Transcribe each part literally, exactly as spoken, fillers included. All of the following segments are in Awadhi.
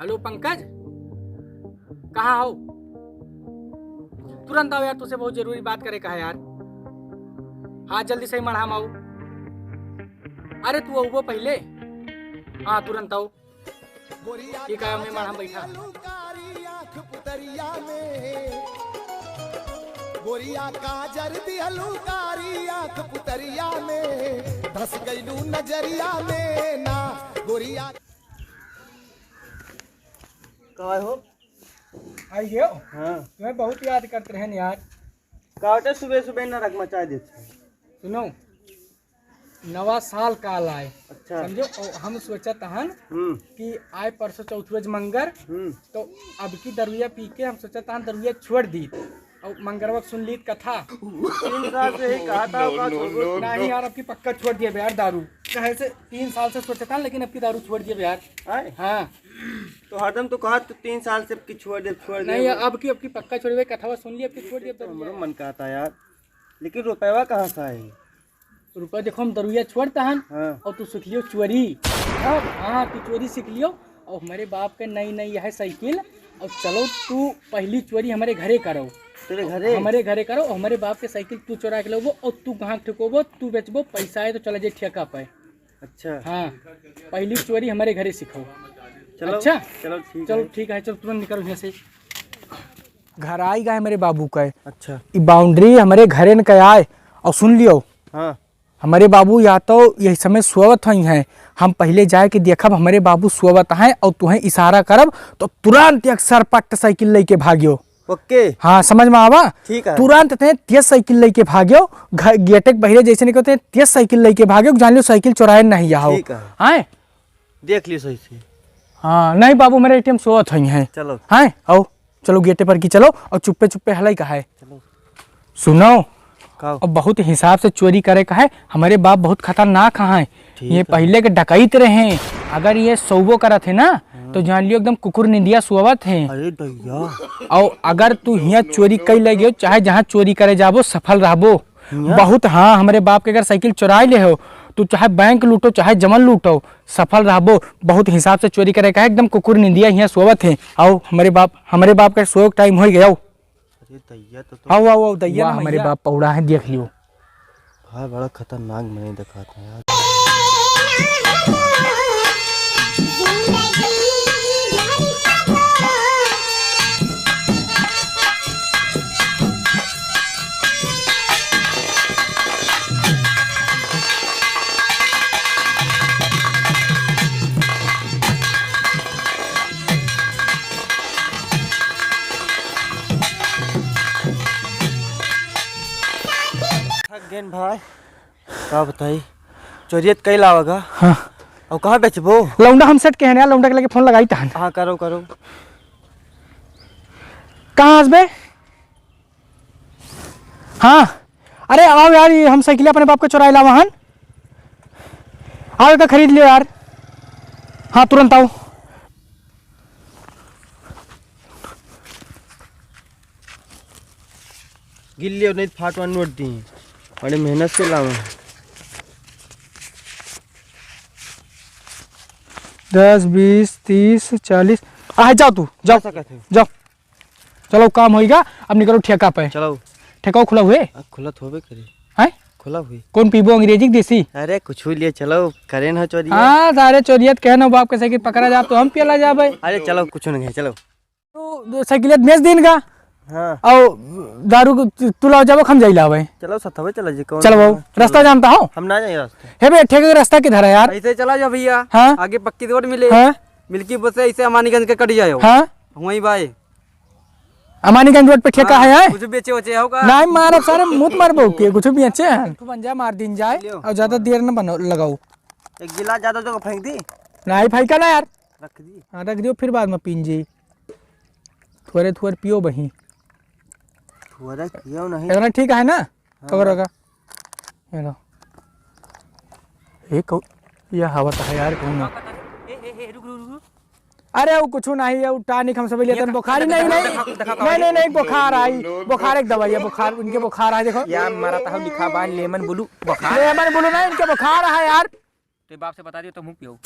हेलो पंकज, कहाँ हो? तुरंत आओ यार, तुझसे बहुत जरूरी बात करे का है यार। हाँ, जल्दी से ही मढ़ा में आओ। अरे तू आओ पहले। हाँ, तुरंत आओ। ठीक है, मैं मढ़ा में बैठा। गोरिया काजर दिहलू कारी आँख पुतरिया में, धस गइलू नजरिया में ना। गोरिया का हो? आई गयो? हाँ। तुम्हें बहुत याद करते रहन यार। काटे सुबह सुबह नरक मचा देते। सुनो, नवा साल काल आए। अच्छा। समझो, और हम सोचत हन हम्म। कि आए परसों चौथ रोज मंगर, हम्म। तो अब की दरुइया पी के हम सोचत हन दरुइया छोड़ दी। और मंगरवा के सुन ली कथा। तीन साल से ही कहा था, का छोड़ दो? नहीं यार, अब की पक्का छोड़ दिया बे यार दारू। कहे से तीन साल से सोचत हन, लेकिन अब की दारू छोड़ दिया बे यार। आए? हाँ। तो हरदम तो कहा तू तीन साल से अब की छोड़ दे, छोड़ दे। नहीं, अब की, अब की पक्का छोड़ दे, कथवा सुन ली, अब की छोड़ दिया हमरो दारू। मन कहता यार, लेकिन रुपया कहाँ से आए? रुपया देखो, हम दरुइया छोड़ता हन हाँ। और तू सीख लियो चोरी। हाँ, तू चोरी सीख लियो। और हमारे बाप के नई नई है साइकिल। और चलो तू पहली चोरी हमारे घरे करो। तेरे घरे? हमारे घरे करो और हमारे बाप के साइकिल तू चोरा के लेबो और तू कहाँ ठुकोबो, तू बेचबो, पैसा आए तो चला जाए ठेका पे। अच्छा। हाँ, पहली चोरी हमारे घरे सीखो। चलो, अच्छा? चलो, ठीक चलो, है। ठीक है, चलो, तुरंत निकलो यहाँ से। घर आई गए हमारे बाबू का। अच्छा। ई बाउंड्री हमारे घरे न के आए। और सुन लियो, हाँ। हमारे बाबू या तो यही समय सोवत हई हैं, हम पहले जाए के देखब हमारे बाबू सोवत हैं और तुहें इशारा करब तो तुरंत एक सरपट साइकिल लेके भागियो। ओके। हाँ, समझ में आवा? ठीक है। तुरंत ते तेज साइकिल लेके भागियो, घ-, गेटे के बहिरे जैसे निकलते हैं, तेज साइकिल लेके भागियो, जान लियो साइकिल चोराए नहीं आओ। ठीक है। हैं? देख लियो सही से। हाँ, नहीं बाबू, हमारे एटीएम सोवत हई हैं। चलो। हैं? आओ, चलो गेटे पर की चलो और चुप्पे चुप्पे हलाई का है। चलो। सुनो, का? अब बहुत हिसाब से चोरी करे का है। हमारे बाप बहुत खतरनाक हैं। ठीक ये है। पहले के डकैत रहे। अगर ये सोवो करत है ना, हाँ। तो जान लियो एकदम कुकुर निंदिया सोवत है। अरे दैया। और अगर तू हियाँ चोरी कई ले गयो, चाहे जहाँ चोरी करे जाबो, सफल रहबो। हियाँ? बहुत, हाँ, हमारे बाप के अगर साइकिल चोराई ले हो, तू चाहे बैंक लूटो, चाहे जमन लूटो, सफल रहबो। बहुत हिसाब से चोरी करे का है, एकदम कुकुर निंदिया हियाँ सोवत है। आओ, हमारे बाप, हमारे बाप का सोए का टाइम हो गया। अरे दैया, तो, तो आओ, आओ, आओ, दैया वाह, ना हमारे मैया। बाप पौड़ा है, देख लियो। भाई, बड़ा खतरनाक मने दिखात है यार। थक गेन भाई, का बताई, चोरियत कई लावगा। हाँ। और कहाँ बेचबो? लौंडा हम सेट के हैं यार, लौंडा के लगे फोन लगाई तहन। हाँ, करो, करो। कहाँ हंसबे? हाँ, अरे आओ यार, ये हम साइकिल अपने बाप के चोराए लावा हन। आओ, एका खरीद लियो यार। हाँ, तुरंत आओ। गिन लियो, नहीं तो फाटवा नोट दी। बड़े मेहनत से लावा। दस, बीस, तीस, चालीस। आ, जाओ तू, जाओ। ऐसा कहते हैं। जाओ। चलो, काम होइगा, अब निकलो ठेका पे। चलो। ठेका खुला हुए? आ, खुला तो होबे करे। हैं? खुला हुए। कौन पीबो, अंग्रेजी के देसी? अरे, कुछ भी लिए, चलो, करेन हो चोरी। हाँ, सारे चोरियत कहनो बाप के साइकिल पकड़ा जाब तो हम पियला जाबे। अरे, चलो, कुछ नहीं है, चलो। तो साइकिल बेच दीन का? हाँ। और दारू को तू लाओ जाबो, हम जाई लावे। चलो, सथवे चला जी, कौन चलो, बाबू, रास्ता चलो। जानता हो? हम ना जाए रास्ता। हे बे, ठेके का रास्ता किधर है यार? ऐसे चला जाओ भैया। हाँ। आगे पक्की रोड मिले। हाँ। मिल्की बस से ऐसे अमानीगंज के कट जाओ। हाँ। वहीं बाय। अमानीगंज रोड पे ठेका हाँ, है, हैं? कुछ बेचे वचे हो का? नहीं मारब सारे, मुत मारबो के, कुछ बेचे हैं। तू बन जा, मार दीन जाए, लियो। और ज्यादा देर न बनो, लगाओ। एक गिलास ज्यादा तो फेंक दी। नहीं फेंका ना यार। रख दी। हाँ, रख दियो, फिर बाद में पीन जी। थोड़े थोड़े पियो बही। थोड़ा पियो नहीं। इतना ठीक है ना? हाँ। पकड़ो का। ये लो। ये कौ-, ये हवा तो है यार, कहूँ ना। ए, ए, ए, रुक, रुक, रुक, रुक। अरे, वो कुछ नहीं है, वो टॉनिक हम सब लेते हैं, ये बुखार ही नहीं, नहीं। दिखा, दिखा, नहीं, नहीं, नहीं, बुखार आई, बुखार एक दवाई है, बुखार, उनके बुखार है, देखो। या मारा था, लिखा बा लेमन ब्लू बुखार। लेमन ब्लू नहीं, इनके बुखार है यार। तो बाप से बता दियो, तो मुँह पियो।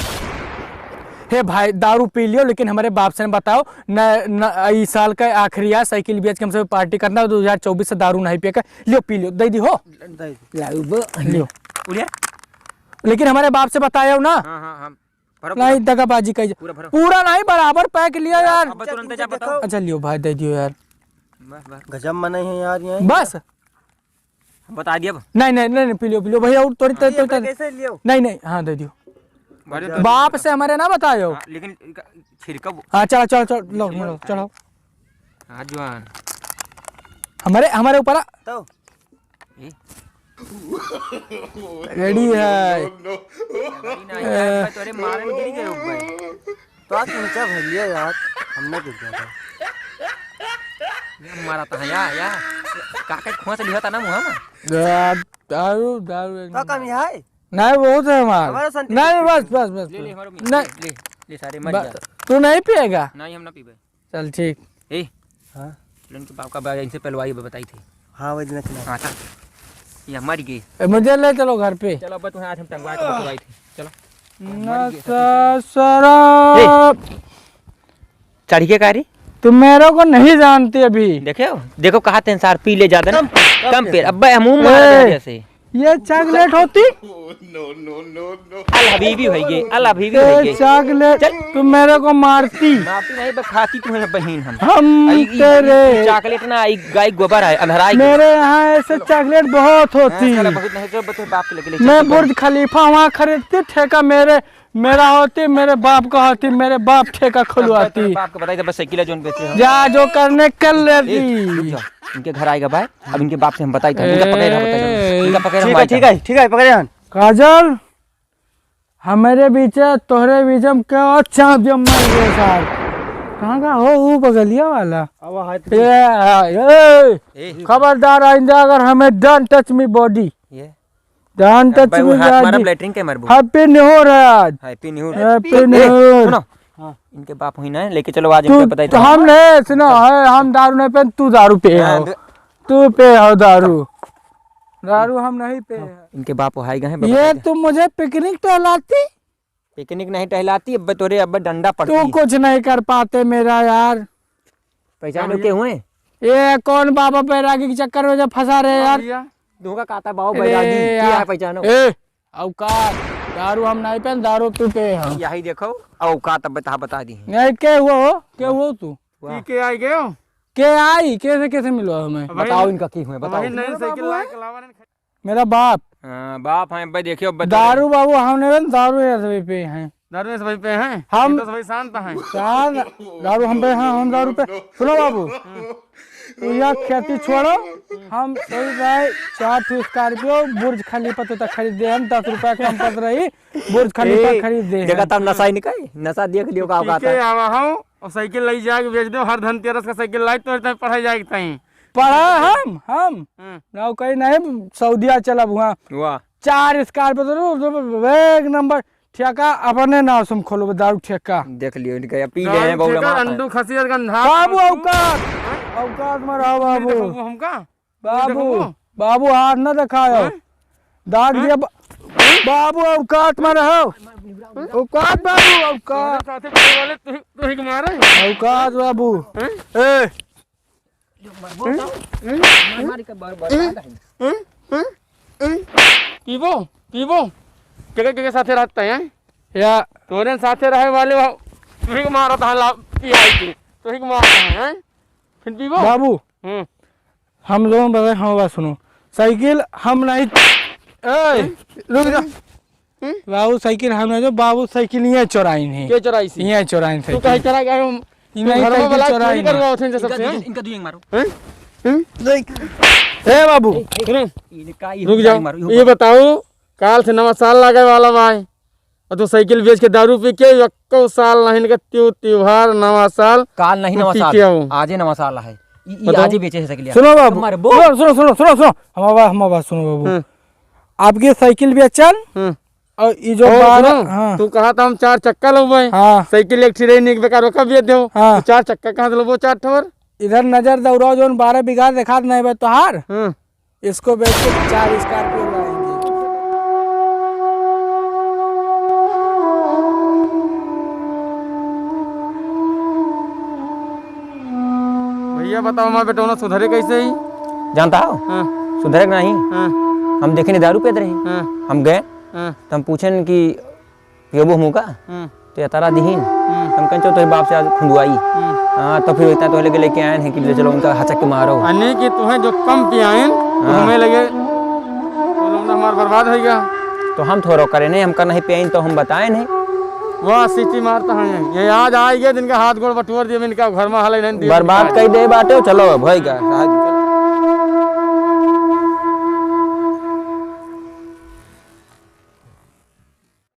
हे भाई, दारू पी लियो, लेकिन हमरे बाप से न बताओ, न, न, ई साल का आखिरी है, साइकिल बेच के हमसे पार्टी करना, दो हज़ार चउबीस से दारू नहीं पिए के। लियो, पी लियो, दे दी हो। दे दी। लाओ बो। लियो। उड़िया। लेकिन हमरे बाप से बतायो ना। हाँ, हाँ, हाँ। भरो, नहीं, पूरा। दगाबाजी कही। पूरा भरो। पूरा नहीं, बराबर पैक लिया यार। अब तुरंत जा बताओ। अच्छा, लियो भाई, दे दियो यार। बस, बस। गजब मने है यार ये। बस। हम बता दिया अब। नहीं, नहीं, नहीं, नहीं, पी लियो, पी लियो भैया, और तोरी, हाँ। तोरी, तोरी, कैसे लियो? नहीं, नहीं, हाँ, दे दियो। भरो तो। बाप से हमारे ना बतायो। हाँ, लेकिन इनका छिड़का वो। हाँ, चलो, चलो, चलो, लो, छिड़का लो, चलो। हाँ, जवान। हमारे, हमारे ऊपर आ। तो। ए? रेडी है। रेडी ना, ए। यार, मैं तोरे मारन गिर गए ऊपर। तो आज ऊंचा भर लिया यार, हमने गिर गया था। ये मारा था, या, या। काका खोंच लिया था ना मुँह में। यार, दारू, दारू एक का नंबर। कमी है? नहीं, बहुत है हमार। हमारा संतरी नहीं, पी बस, ले। बस, बस, ले, ले, बस। हमारा नहीं। ले, ले, ले, सारे मर बस, जा। तू नहीं पिएगा? नहीं, हम ना पीबे। चल ठीक। ए, हाँ? इनके बाप का बा-, इनसे पहलवाई बा-, बताई थी। हाँ, वही दिन चला। हाँ, था। ये मर गई। ए, मुझे ले चलो घर पे। चलो, अब तुम्हें आज हम टंगवा के बतवाई थी। चलो। मर गई। नशा शराब। ए, चढ़ के का रे? तुम मेरे को नहीं जानती अभी। देखो, देखो, कहा तेन सार पी ले ज्यादा ना। कम, कम कम पी। पी। अब्बे हम मुंह मार ए। दे जैसे। ये चॉकलेट होती? No, no, no, no। अल हबीबी होइगे, अल हबीबी ए, होइगे। चॉकलेट, चल। तू मेरे को मारती। मारती नहीं, बस खाती तू है बहिन हम। हम आई, ई, तेरे ई, ई चॉकलेट ना, ई गाय गोबर है, अंधराई के। मेरे यहाँ ऐसे चॉकलेट बहुत होती। हाँ, साला बहुत नहीं, जो बते बाप के लगे ले, मैं चल, बुर्ज खलीफा वहाँ खरीदती, ठेका मेरे मेरा होती, मेरे बाप का होती, मेरे बाप ठेका खुलवाती। तेरे बाप को बताई दे, बस साइकिल है, जोन बेचे हो। जा, जो करने कर लेती। ए, रुक जा। इनके घर आएगा भाई, अब इनके बाप से हम बताई था। इनका पकड़े रहा, बताई दे। ए। इनका पकड़े रहा, ठीक है, ठीक है, ठीक है, पकड़े रहा। काजल, हमारे बीच, तोहरे बीच में क्या चाप जम मर गया सार? कहाँ का हो वो बगलिया वाला? अब हाथ ए, ए, ए, ए। खबरदार आइंदा अगर हमें don't touch me body। ये? Don't touch me body। अब्बा, वो हाथ मारब, लेटरिन के मारबू? Happy New Year आज। Happy New Year। Happy ए, New Year। सुनो। हाँ। इनके बाप हुई ना, लेके चलो आज तू, इनका पता ही तो था। हम नहीं, सुनो, है, हम दारू नहीं पे, तू दारू पे हाँ, हो। दे- तू पे हो दारू। दारू हम नहीं पे हैं। इनके बाप हाई गए हैं, ये बताइए। तू मुझे पिकनिक टहलाती? पिकनिक नहीं टहलाती, अब तोरे अब डंडा पड़ती। तू कुछ नहीं कर पाते मेरा यार। पहचानो के हुए? ये कौन बाबा बैरागी के चक्कर में जब फंसा रहे यार? भैया। तू का कहता बाबू अरे बैरागी, के यार। है पहचानो? ए, औकात, दारू हम नहीं पेन, दारू तू पे हम। यही देखो, औकात अब बता, बता दी। नहीं, के हुआ हो? के हुआ तू? वाह। पी के आई गयो? के आई? कैसे, कैसे मिलो हमें? अब भाई बताओ इनका की हुए, अब बताओ। भाई नई मेरा साइकिल बाबू लाए है? के लावा ने मेरा बाप। हाँ, बाप हैं, भाई देखियो, अब दारू बाबू हम नहीं, दारू ये सभी पे हैं। दारू ये सभी पे हैं? हम ये तो सभी शांत हैं। शांत, दारू हम पे हैं, हम दारू पे। सुनो बाबू, तू यह खेती छोड़ो, हम सोच रहे चार ठो Scorpio, बुर्ज खलीफा तो तक खरीद दे, हम दस रुपया कम पड़ रही, बुर्ज खलीफा ए, खरीद दे देखा हम। तब नशा ही निकाय, नशा देख लियो का पी औकात के है। आवा हूँ, और साइकिल लई जाके बेच दो, हर धनतेरस का साइकिल लाई तो पढ़ाई जाए कहीं। पढ़ा हम, हम। हम्म। नौकरी नहीं, सऊदिया चलब हुआ। वाह। चार Scorpio तो रो-, रो-, एक नंबर ठेका अपने नाम से हम खोलबे, दारू ठेका। देख लियो इनका, या पी दारू गए हैं, बउरा ठेका, मार अंडू खसी और गंधा। बाबू, औकात, हाँ? औकात में रहो बाबू। देखो हमका? बाबू, देखो। बाबू, हाथ ना दिखायो। हाँ? दाग हाँ? दिया बा-, बाबू, औकात में रहो। औकात बाबू, औकात। साथे पड़े वाले तू ही, तू ही के मारे। औकात बाबू। हाँ? ए, हम्म? हम्म? हम्म? हम्म? पीबो, पीबो। केके, केके साथे रहता है, हैं? या। तोरे साथे रहे वाले वो, तू ही मारत है ला, पियाई के। तू ही मारत है, हैं? फिर पीबो? बाबू, हम्म। हम लोग बताए, हम बात सुनो। साइकिल हम नहीं, ए, हम्म? रुक जा। हम्म? हम्म? बाबू साइकिल हम नहीं, जो बाबू साइकिल यहाँ चोराइन है। के चोराई सी? यहाँ चोराइन तू साइकिल। कहीं चोरा गए हम? ई नहीं, घर में साइकिल वाला चोराई चोरी ना। करवाओ थे इनका सबसे, हैं? इनका दू एक मारो। हैं? हैं? देख। ए बाबू। ए, ए, सुनो। इनका ये रुक जाओ। मारो, ये ये बताओ, काल से नवा साल लागे वाला बा। और तू साइकिल बेच के दारू पी के यक्को साल नहीं के त्यू त्योहार नवा साल काल नहीं तू नवा पी साल। के आओ। आजे नवा साल है। ई, ई बताओ। आजे बेचे है साइकिल। सुनो बाबू। मारे बो। सुनो, सुनो, सुनो, सुनो, सुनो। हमार बात, हमार बात सुनो बाबू। हम्म। आपकी साइकिल बेचन हम्म। और ई जो और बारह, सुनो, हाँ। तू कहा था हम चार चक्का लेबे। हाँ। साइकिल एक ठे रही, एक बेकार ओका बेच देओ। हाँ। तो चार चक्का कहाँ से लेबो, चार ठवर? इधर नजर दौड़ाओ, जोन बारह बीघा देखात नहीं बा तोहार। हाँ। इसको बेच के चार Scorpio लाएंगे। क्या बताओ, हमार बेटौना सुधरे कैसे ही? जानता हो? हाँ। सुधरे के नहीं। हाँ। हम देखे नहीं, दारू पियत रही। हाँ। हम गए, हाँ। तो हम पूछेन कि "पियबो हमू का?" हाँ। तो या तारा दिहिन। हाँ। हम कहन, "चलो, तोहरे बाप से आज खुंदवाई।" हाँ। हाँ, तो फिर इतना तोहरे लगे लेके आएन है कि ले चलो, उनका हचक के मारो। अने कि तुहें जो कम पियाएन, तो हाँ। हमें लगे, तो लोग हमार बर्बाद होइगा। तो हम थोड़ो करे नहीं, हमका नहीं पियाइन तो हम बताए नहीं। वाह, सीटी मारता है ये। ये आज आइगे, इनका हाथ गोड़ बटोर दिए, इनका घर में हाले नहीं दिए, बर्बाद इनका कई दे बाटे, चलो, भइगा।